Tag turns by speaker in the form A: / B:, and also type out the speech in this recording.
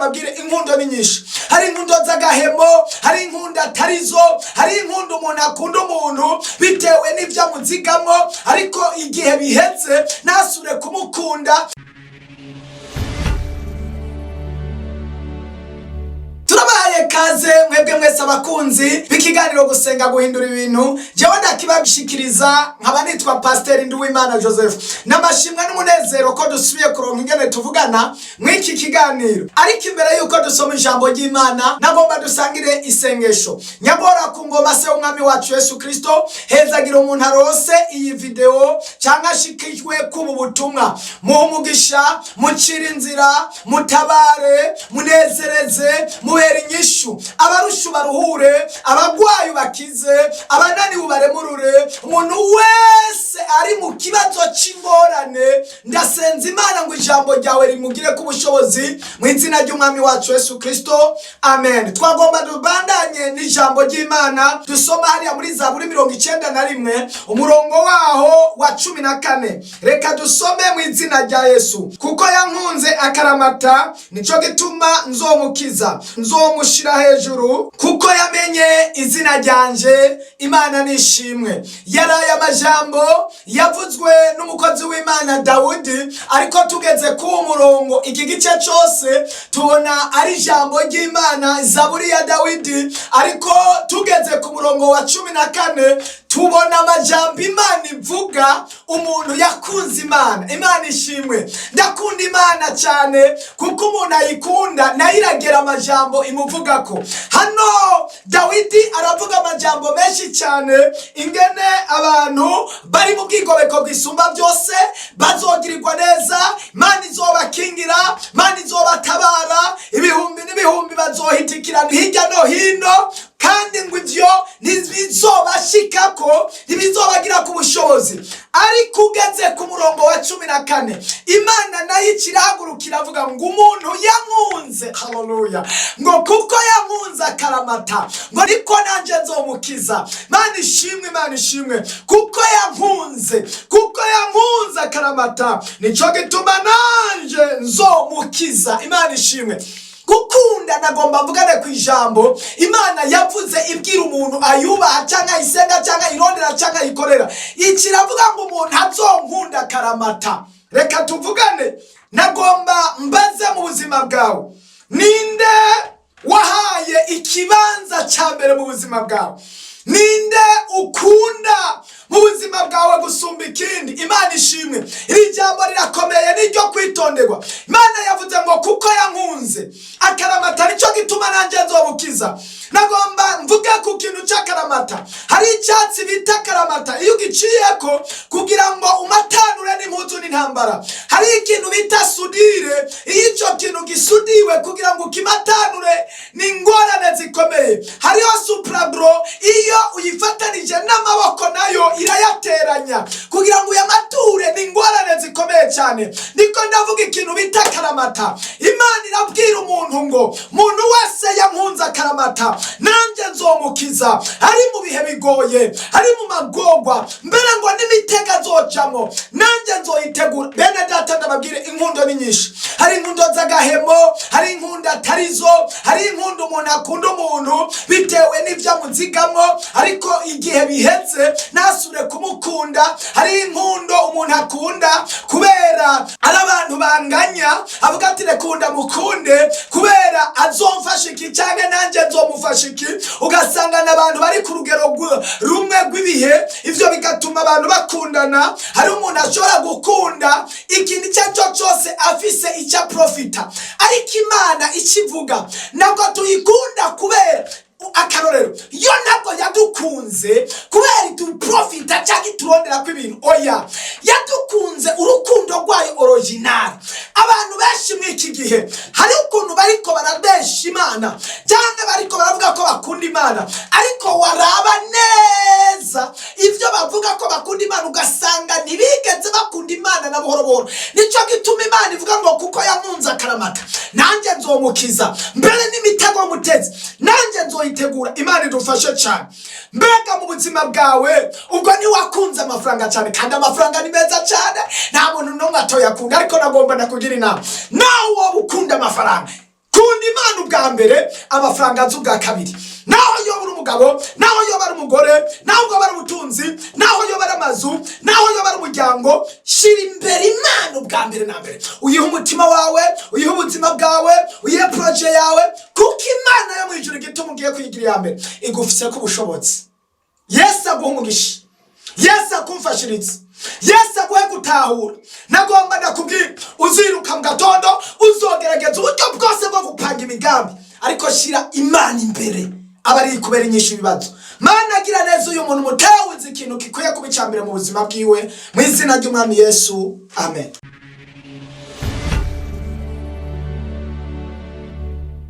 A: Ndababwire, inkundo ni nyinshi. Hari inkundo z'agahemo, hari inkundo atarizo, hari inkundo umuntu akunda umuntu bitewe n'ibyo amuzigamwo, ariko igihe biheze ntasubire kumukunda. Turabahaye kaze mwebwe mwese abakunzi b'ikiganiro Gusenga Guhindura Ibintu. Jewe ndakibashikiriza nkaba nitwa Pasiteri Nduwimana Joseph. N'amashimwe n'umunezero ko dusubiye kuronka ingene tuvugana mw'iki kiganiro. Ariko imbere y'uko dusoma ijambo ry'Imana, nagomba dusangire isengesho. Nyagora ku ngoma, se w'Umwami wacu Yesu Kristo, hezagira umuntu arose iyi video cyangwa ashikijwe k'ubu butumwa. Muhe umugisha, mucire inzira, mutabare, munezereze, mubere inyishu, abarushu baruhure, abagwayi bakize, abananiwe baremurure. Umuntu wese ari mu kibazo c'ingorane, ndasenza Imana ngo ijambo ryawe rimugire ku bushobozi, mu izina ry'Umwami wacu Yesu Kristo, amen. Twagomba tubandanye n'ijambo ry'Imana dusoma hariya muri Zaburi 91, umurongo waho wa 14. Reka dusome mu izina rya Yesu. Kuko yankunze akaramata, nico gituma nzomukiza, nzomushira hejuru, kuko yamenye izina ryanje. Imana nishimwe. Yaraye amajambo yavuzwe n'umukozi w'Imana Dawudi, ariko tugeze ku murongo, iki gice cyose tubona ari ijambo ry'Imana, Zaburi ya Dawidi, ariko tugeze ku murongo wa 14 tubona amajambo Imana ivuga umuntu yakunze Imana. Imana ishimwe. Ndakunda Imana cyane, kuko umuntu ayikunda nayo iragera amajambo imuvugako. Hano Dawidi aravuga amajambo menshi cyane, ingene abantu bari mu bwigobeko bwisumba byose bazogirirwa neza, Imana izobakingira, Imana izobatabara, ibihumbi n'ibihumbi bazohitikirana hirya no hino, kandi ngo ivyo ntibizobashikako, ntibizobagira ku bushobozi. Ariko ugeze ku murongo wa 14, Imana nayo ikirahaguruka iravuga ngo umuntu yankunze, haleluya, ngo kuko yankunze akaramata, ngo niko nanje nzomukiza. Imana ishimwe, Imana ishimwe. Kuko yankunze, kuko yankunze akaramata, nico gituma nanje nzomukiza. Imana ishimwe. Gukunda, nagomba mvugane ku ijambo Imana yavuze ibwira umuntu ayubaha cyangwa ayisenga cyangwa ayirondera cyangwa ayikorera. Iki iravuga ngo umuntu azonkunda akaramata. Reka tuvugane. Nagomba mbaze, mu buzima bwawe ninde wahaye ikibanza cya mbere mu buzima bwawe? Ninde ukunda mu buzima bwawe gusumba ikindi? Imana ishimwe. Iri jambo rirakomeye, niryo kwitonderwa. Imana yavuze ngo kuko yankunze akaramata, nicyo gituma nanjye nzomukiza. Nagomba mvuge ku kintu cy'akaramata. Hari icyatsi bita akaramata, iyo ugiciyeko kugira ngo umatanure n'impuzu n'intambara. Hari ikintu bita soudure, iyo icyo kintu gisudiwe kugira ngo ukimatanure ni ingorane zikomeye. Hariho soupradro, iyo uyifatanije n'amaboko nayo irayateranya, kugira ngo uyamature ni ingorane zikomeye cyane. Niko ndavuga ikintu bita akaramata. Imana irabwira umuntu ngo muntu wese yankunze akaramata, nanjye nzomukiza. Ari mu bihe bigoye, ari mu magorwa, mbere ngo n'imitego azocamo nanjye nzoyitegura. Bene data, ndababwire, inkundo ni nyinshi. Hari inkundo z'agahemo, hari inkundo atarizo, hari inkundo umuntu akunda umuntu bitewe n'ibyo amuzigamwo, ariko igihe biheze ntasubire kumukunda. Hari inkundo umuntu akunda kubera ari abantu banganya, avuga ati rekunda mukunde kubera azomfasha iki cyangwa nanjye nzomufasha iki. Ugasanga n'abantu bari ku rugero rumwe rw'ibihe, ivyo bigatuma abantu bakundana. Hari umuntu ashobora gukunda ikintu icyo ari cyo cyose afise icyo aprofita. Ariko Imana ikivuga, ntabwo tuyikunda kubera akarorero, yo ntabwo yadukunze kubera ituprofita cyangwa iturondera ko ibintu. Oya, yadukunze urukundo rwayo original. Abantu benshi muri iki gihe hari ukuntu bariko barabesha Imana, cyangwa bariko baravuga ko bakunda Imana, ariko waraba neza ibyo bavuga ko bakunda Imana, ugasanga ntibigeze bakunda Imana na buhoro buhoro. Nicyo gituma Imana ivuga ngo kuko yankunze akaramata, nanjye nzomukiza, mbere n'imitego y'umutezi nanjye nzoyitegura. Imana idufashe cyane. Mbega mu buzima bwawe ubwo ntiwakunze amafaranga cyane? Kandi amafaranga ni meza cyane, nta muntu n'umwe atoyakunda. Ariko nagomba ndakugira inama, nawe wowe ukunda amafaranga, kunda. ubwa mbere, amafaranga aza ubwa kabiri. Naho yoba uri umugabo, naho yoba ari umugore, naho yoba ari ubutunzi, naho yoba ari amazu, naho yoba ari umuryango, shyira imbere Imana ubwa mbere na mbere. Uyihe umutima wawe, uyihe ubuzima bwawe, uyihe projet yawe, kuko Imana yo mu ijuru, igituma ugiye kuyigira iya mbere, igufise ko ubushobozi. Yesu aguha umugisha, Yesu akumfashirize, Yesu aguhe gutahura. Nagomba ndakubwira, uziruka mu gatondo, uzogerageza uburyo bwose bwo gupanga imigambi, ariko shyira Imana imbere, aba ari kubera inyishu ibibazo. Mana, agira neza uyu muntu mutawuzi ikintu gikwiye kuba icya mbere mu buzima bwiwe, mu izina ry'Umwami Yesu, amen.